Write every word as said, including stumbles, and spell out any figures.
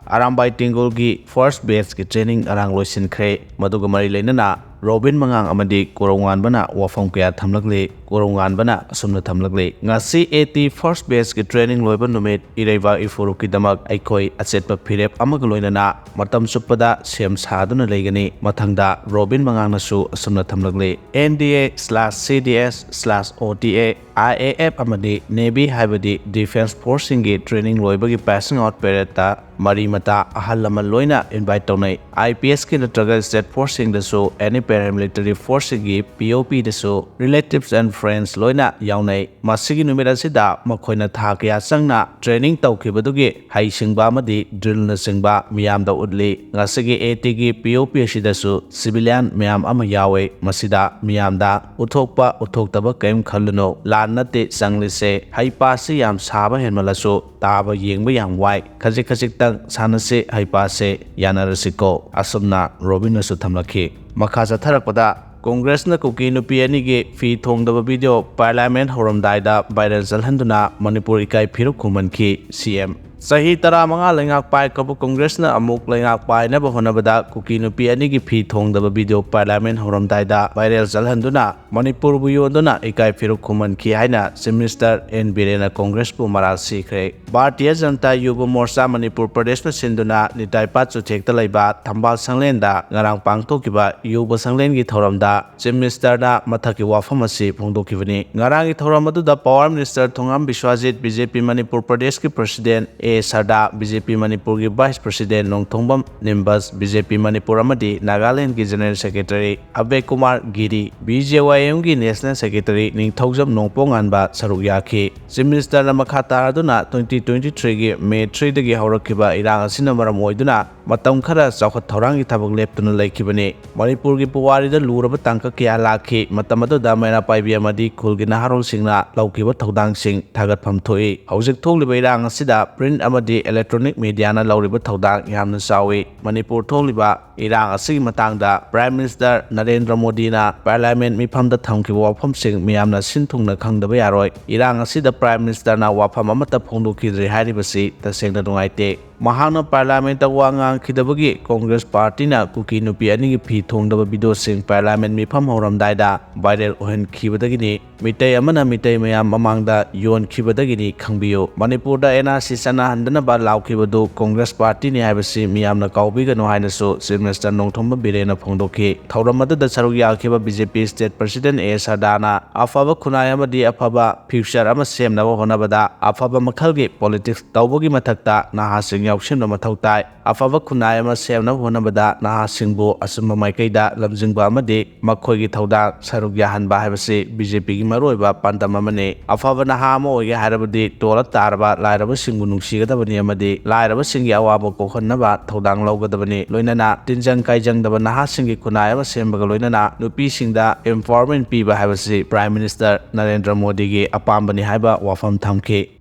Arambai ꯇꯦꯡꯒꯣꯜꯒꯤ first batchꯀꯤ training ꯉꯔꯥꯡ ꯂꯣꯏꯁꯤꯟꯈ꯭ꯔꯦ꯫ ꯃꯗꯨꯒ ꯃꯔꯤ ꯂꯩꯅꯅ ꯔꯣꯕꯤꯟ ꯃꯉꯥꯡ ꯑꯃꯗꯤ ꯀꯣꯔꯧꯉꯥꯟꯕꯅ ꯋꯥꯐꯝ ꯀꯌꯥ ꯊꯝꯂꯛꯂꯤ꯫ ꯀꯣꯔꯧꯉꯥꯟꯕꯅ ꯑꯁꯨꯝꯅ ꯊꯝꯂꯛꯂꯤ, "ꯉꯁꯤ AT first batchꯀꯤ training ꯂꯣꯏꯕ ꯅꯨꯃꯤꯠ, ꯏꯔꯩꯕꯥꯛ ꯏꯐꯨꯔꯨꯞꯀꯤꯗꯃꯛ ꯑꯩꯈꯣꯏ ꯑꯆꯦꯠꯄ ꯐꯤꯔꯦꯞ ꯑꯃꯒ ꯂꯣꯏꯅꯅ ꯃꯇꯝ ꯆꯨꯞꯄꯗ ꯁꯦꯝ ꯁꯥꯗꯨꯅ ꯂꯩꯒꯅꯤ꯫" ꯃꯊꯪꯗ ꯔꯣꯕꯤꯟ ꯃꯉꯥꯡꯅꯁꯨ ꯑꯁꯨꯝꯅ ꯊꯝꯂꯛꯂꯤ, "NDA/CDS/OTA, IAF ꯑꯃꯗꯤ Navy ꯍꯥꯏꯕꯗꯤ Defence Forceꯁꯤꯡꯒꯤ training ꯂꯣꯏꯕꯒꯤ passing out paradeꯇ ꯃꯔꯤ ꯃꯇꯥ ꯑꯍꯜ ꯂꯃꯟ ꯂꯣꯏꯅ invite ꯇꯧꯅꯩ꯫ IPSꯀꯤ ꯅꯠꯇ꯭ꯔꯒ State Forceꯁꯤꯡꯗꯁꯨ any paramilitary forceꯁꯤꯡꯒꯤ POPꯗꯁꯨ relatives and friends ꯂꯣꯏꯅ ꯌꯥꯎꯅꯩ꯫ ꯃꯁꯤꯒꯤ ꯅꯨꯃꯤꯠ ꯑꯁꯤꯗ ꯃꯈꯣꯏꯅ ꯊꯥ ꯀꯌꯥ ꯆꯪꯅ training ꯇꯧꯈꯤꯕꯗꯨꯒꯤ ꯍꯩꯁꯤꯡꯕ ꯑꯃꯗꯤ drillꯅꯆꯤꯡꯕ ꯃꯤꯌꯥꯝꯗ ꯎꯠꯂꯤ꯫ ꯉꯁꯤꯒꯤ ATꯒꯤ POP ꯑꯁꯤꯗꯁꯨ civilian ꯃꯌꯥꯝ ꯑꯃ ꯌꯥꯎꯋꯦ꯫ ꯃꯁꯤꯗ ꯃꯤꯌꯥꯝꯗ ꯎꯠꯊꯣꯛꯄ ꯎꯠꯊꯣꯛꯇꯕ ꯀꯔꯤꯝ ꯈꯜꯂꯨꯅꯨ꯫ ꯂꯥꯟ ꯅꯠꯇꯦ ꯆꯪꯂꯤꯁꯦ꯫ ꯍꯩꯄꯥꯁꯤ ꯌꯥꯝ ꯁꯥꯕ ꯍꯦꯟꯃꯜꯂꯁꯨ ꯇꯥꯕ ꯌꯦꯡꯕ ꯌꯥꯝ ꯋꯥꯏ꯫ ꯈꯖꯤꯛ ꯈꯖꯤꯛꯇꯪ ꯁꯥꯟꯅꯁꯤ ꯍꯩꯄꯥꯁꯦ, ꯌꯥꯅꯔꯁꯤꯀꯣ꯫" ꯑꯁꯨꯝꯅ ꯔꯣꯕꯤꯟꯅꯁꯨ ꯊꯝꯂꯛꯈꯤ꯫ ꯃꯈꯥ ꯆꯠꯊꯔꯛꯄꯗ, ꯀꯣꯡꯒ꯭ꯔꯦꯁꯅ ꯀꯨꯀꯤ ꯅꯨꯄꯤ ꯑꯅꯤꯒꯤ ꯐꯤ ꯊꯣꯡꯗꯕ video Parliament ꯍꯧꯔꯝꯗꯥꯏꯗ viral ꯆꯠꯍꯟꯗꯨꯅ ꯃꯅꯤꯄꯨꯔ ꯏꯀꯥꯏ ꯐꯤꯔꯨꯛ ꯈꯨꯝꯍꯟꯈꯤ꯫ CM꯫ ꯆꯍꯤ ꯇꯔꯥꯃꯉꯥ ꯂꯩꯉꯥꯛ ꯄꯥꯏꯈ꯭ꯔꯕ ꯀꯣꯡꯒ꯭ꯔꯦꯁꯅ ꯑꯃꯨꯛ ꯂꯩꯉꯥꯛ ꯄꯥꯏꯅꯕ ꯍꯣꯠꯅꯕꯗ ꯀꯨꯀꯤ ꯅꯨꯄꯤ ꯑꯅꯤꯒꯤ ꯐꯤ ꯊꯣꯡꯗꯕ video Parliament ꯍꯧꯔꯝꯗꯥꯏꯗ viral ꯆꯠꯍꯟꯗꯨꯅ ꯃꯅꯤꯄꯨꯔꯕꯨ ꯌꯣꯟꯗꯨꯅ ꯏꯀꯥꯏ ꯐꯤꯔꯨꯛ ꯈꯨꯝꯍꯟꯈꯤ ꯍꯥꯏꯅ Chief Minister ꯑꯦꯟ ꯕꯤꯔꯦꯟꯅ ꯀꯣꯡꯒ꯭ꯔꯦꯁꯄꯨ ꯃꯔꯥꯜ ꯁꯤꯈ꯭ꯔꯦ꯫ ꯚꯥꯔꯇꯤꯌ ꯖꯅꯇꯥ ꯌꯨꯕ ꯃꯣꯔꯆꯥ ꯃꯅꯤꯄꯨꯔ ꯄ꯭ꯔꯗꯦꯁꯅ ꯁꯤꯟꯗꯨꯅ ꯅꯤꯇꯥꯏ ꯄꯥꯠ ꯆꯨꯊꯦꯛꯇ ꯂꯩꯕ ꯊꯝꯕꯥꯜ ꯁꯪꯂꯦꯟꯗ ꯉꯔꯥꯡ ꯄꯥꯡꯊꯣꯛꯈꯤꯕ ꯌꯨꯕ ꯁꯪꯂꯦꯟꯒꯤ ꯊꯧꯔꯝꯗ Chief Ministerꯅ ꯃꯊꯛꯀꯤ ꯋꯥꯐꯝ ꯑꯁꯤ ꯐꯣꯡꯗꯣꯛꯈꯤꯕꯅꯤ꯫ ꯉꯔꯥꯡꯒꯤ ꯊꯧꯔꯝ ꯑꯗꯨꯗ Power Minister ꯊꯣꯉꯥꯝ ꯕꯤꯁ꯭ꯋꯥꯖꯤꯠ, BJP ꯃꯅꯤꯄꯨꯔ ꯄ꯭ꯔꯗꯦꯁꯀꯤ President ꯑꯦ ꯁꯔꯗꯥ, BJP ꯃꯅꯤꯄꯨꯔꯒꯤ Vice President ꯅꯣꯡꯊꯣꯡꯕꯝ ꯅꯤꯝꯕꯁ, BJP ꯃꯅꯤꯄꯨꯔ ꯑꯃꯗꯤ ꯅꯥꯒꯥꯂꯦꯟꯗꯒꯤ General Secretary ꯑꯕꯦ ꯀꯨꯃꯥꯔ ꯒꯤꯔꯤ, BJYMꯒꯤ National Secretary ꯅꯤꯡꯊꯧꯖꯝ ꯅꯣꯡꯄꯣꯛꯉꯥꯟꯕ ꯁꯔꯨꯛ ꯌꯥꯈꯤ꯫ Chief Ministerꯅ ꯃꯈꯥ ꯇꯥꯔꯗꯨꯅ twenty twenty threeꯒꯤ May threeꯗꯒꯤ ꯍꯧꯔꯛꯈꯤꯕ ꯏꯔꯥꯡ ꯑꯁꯤꯅ ꯃꯔꯝ ꯑꯣꯏꯗꯨꯅ ꯃꯇꯝ ꯈꯔ ꯆꯥꯎꯈꯠ ꯊꯧꯔꯥꯡꯒꯤ ꯊꯕꯛ ꯂꯦꯞꯇꯨꯅ ꯂꯩꯈꯤꯕꯅꯤ꯫ ꯃꯅꯤꯄꯨꯔꯒꯤ ꯄꯨꯋꯥꯔꯤꯗ ꯂꯨꯔꯕ ꯇꯥꯡꯀꯛ ꯀꯌꯥ ꯂꯥꯛꯈꯤ꯫ ꯃꯇꯝ ꯑꯗꯨꯗ ꯃꯩꯔꯥ ꯄꯥꯏꯕꯤ ꯑꯃꯗꯤ ꯈꯨꯜꯒꯤ ꯅꯍꯥꯔꯣꯜꯁꯤꯡꯅ ꯂꯧꯈꯤꯕ ꯊꯧꯗꯥꯡꯁꯤꯡ ꯊꯥꯒꯠꯐꯝ ꯊꯣꯛꯏ꯫ ꯍꯧꯖꯤꯛ ꯊꯣꯛꯂꯤꯕ ꯏꯔꯥꯡ ꯑꯁꯤꯗ print ꯑꯃꯗꯤ electronic mediaꯅ ꯂꯧꯔꯤꯕ ꯊꯧꯗꯥꯡ ꯌꯥꯝꯅ ꯆꯥꯎꯏ꯫ ꯃꯅꯤꯄꯨꯔ ꯊꯣꯛꯂꯤꯕ ꯏꯔꯥꯡ ꯑꯁꯤꯒꯤ ꯃꯇꯥꯡꯗ Prime Minister ꯅꯔꯦꯟꯗ꯭ꯔ ꯃꯣꯗꯤꯅ Parliament ꯃꯤꯐꯝꯗ ꯊꯝꯈꯤꯕ ꯋꯥꯐꯝꯁꯤꯡ ꯃꯤꯌꯥꯝꯅ ꯁꯤꯟ ꯊꯨꯡꯅ ꯈꯪꯗꯕ ꯌꯥꯔꯣꯏ꯫ ꯏꯔꯥꯡ ꯑꯁꯤꯗ Prime Ministerꯅ ꯋꯥꯐꯝ ꯑꯃꯠꯇ ꯐꯣꯡꯗꯣꯛꯈꯤꯗ꯭ꯔꯤ ꯍꯥꯏꯔꯤꯕꯁꯤ ꯇꯁꯦꯡꯅ ꯅꯨꯡꯉꯥꯏꯇꯦ꯫ ꯃꯍꯥꯛꯅ ꯄꯥꯔꯂꯥꯃꯦꯟꯇ ꯋꯥ ꯉꯥꯡꯈꯤꯗꯕꯒꯤ ꯀꯣꯡꯒ꯭ꯔꯦꯁ ꯄꯥꯔꯇꯤꯅ ꯀꯨꯀꯤ ꯅꯨꯄꯤ ꯑꯅꯤꯒꯤ ꯐꯤ ꯊꯣꯡꯗꯕ ꯚꯤꯗꯤꯑꯣꯁꯤꯡ ꯄꯥꯔꯂꯥꯃꯦꯟ ꯃꯤꯐꯝ ꯍꯧꯔꯝꯗꯥꯏꯗ ꯚꯥꯏꯔꯦꯜ ꯑꯣꯏꯍꯟꯈꯤꯕꯗꯒꯤꯅꯤ꯫ ꯃꯤꯇꯩ ꯑꯃꯅ ꯃꯤꯇꯩ ꯃꯌꯥꯝ ꯃꯃꯥꯡꯗ ꯌꯣꯟꯈꯤꯕꯗꯒꯤꯅꯤ ꯈꯪꯕꯤꯌꯨ꯫ ꯃꯅꯤꯄꯨꯔꯗ ꯑꯦꯟ ꯑꯥꯔ ꯁꯤ ꯆꯠꯅꯍꯟꯗꯅꯕ ꯂꯥꯎꯈꯤꯕꯗꯨ ꯀꯣꯡꯒ꯭ꯔꯦꯁ ꯄꯥꯔꯇꯤꯅꯤ ꯍꯥꯏꯕꯁꯤ ꯃꯤꯌꯥꯝꯅ ꯀꯥꯎꯕꯤꯒꯅꯨ ꯍꯥꯏꯅꯁꯨ ꯆꯤꯐ ꯃꯤꯅꯤꯁꯇꯔ ꯅꯣꯡꯊꯣꯝꯕꯝ ꯕꯤꯔꯦꯟꯅ ꯐꯣꯡꯗꯣꯛꯈꯤ꯫ ꯊꯧꯔꯝ ꯑꯗꯨꯗ ꯁꯔꯨꯛ ꯌꯥꯈꯤꯕ ꯕꯤ ꯖꯦ ꯄꯤ ꯁ꯭ꯇꯦꯠ ꯄ꯭ꯔꯁꯤꯗꯦꯟ ꯑꯦ ꯁꯔꯗꯥꯅ ꯑꯐꯕ ꯈꯨꯟꯅꯥꯏ ꯑꯃꯗꯤ ꯑꯐꯕ ꯐ꯭ꯌꯨꯆꯔ ꯑꯃ ꯁꯦꯝꯅꯕ ꯍꯣꯠꯅꯕꯗ ꯑꯐꯕ ꯃꯈꯜꯒꯤ ꯄꯣꯂꯤꯇꯤꯛꯁ ꯇꯧꯕꯒꯤ ꯃꯊꯛꯇ ꯅꯍꯥꯁꯤꯡ ꯌꯥꯎꯁꯤꯟꯕ ꯃꯊꯧ ꯇꯥꯏ꯫ ꯑꯐꯕ ꯈꯨꯟꯅꯥꯏ ꯑꯃ ꯁꯦꯝꯅꯕ ꯍꯣꯠꯅꯕꯗ ꯅꯍꯥꯁꯤꯡꯕꯨ ꯑꯆꯨꯝꯕ ꯃꯥꯏꯀꯩꯗ ꯂꯝꯖꯤꯡꯕ ꯑꯃꯗꯤ ꯃꯈꯣꯏꯒꯤ ꯊꯧꯗꯥꯡ ꯁꯔꯨꯛ ꯌꯥꯍꯟꯕ ꯍꯥꯏꯕꯁꯤ ꯕꯤ ꯖꯦ ꯄꯤꯒꯤ ꯃꯔꯨꯑꯣꯏꯕ ꯄꯥꯟꯗꯝ ꯑꯃꯅꯤ꯫ ꯑꯐꯕ ꯅꯍꯥ ꯑꯃ ꯑꯣꯏꯒꯦ ꯍꯥꯏꯔꯕꯗꯤ ꯇꯣꯜꯂ ꯇꯥꯔꯕ ꯂꯥꯏꯔꯕꯁꯤꯡꯕꯨ ꯅꯨꯡꯁꯤꯒꯗꯕꯅꯤ ꯑꯃꯗꯤ ꯂꯥꯏꯔꯕꯁꯤꯡꯒꯤ ꯑꯋꯥꯕ ꯀꯣꯛꯍꯟꯅꯕ ꯊꯧꯗꯥꯡ ꯂꯧꯒꯗꯕꯅꯤ꯫ ꯂꯣꯏꯅꯅ ꯇꯤꯟꯖꯪ ꯀꯥꯏꯖꯪꯗꯕ ꯅꯍꯥꯁꯤꯡꯒꯤ ꯈꯨꯟꯅꯥꯏ ꯑꯃ ꯁꯦꯝꯕꯒ ꯂꯣꯏꯅꯅ ꯅꯨꯄꯤꯁꯤꯡꯗ empowerment ꯄꯤꯕ ꯍꯥꯏꯕꯁꯤ ꯄ꯭ꯔꯥꯏꯝ ꯃꯤꯅꯤꯁꯇꯔ ꯅꯔꯦꯟꯗ꯭ꯔ ꯃꯣꯗꯤꯒꯤ ꯑꯄꯥꯝꯕꯅꯤ ꯍꯥꯏꯕ ꯋꯥꯐꯝ ꯊꯝꯈꯤ꯫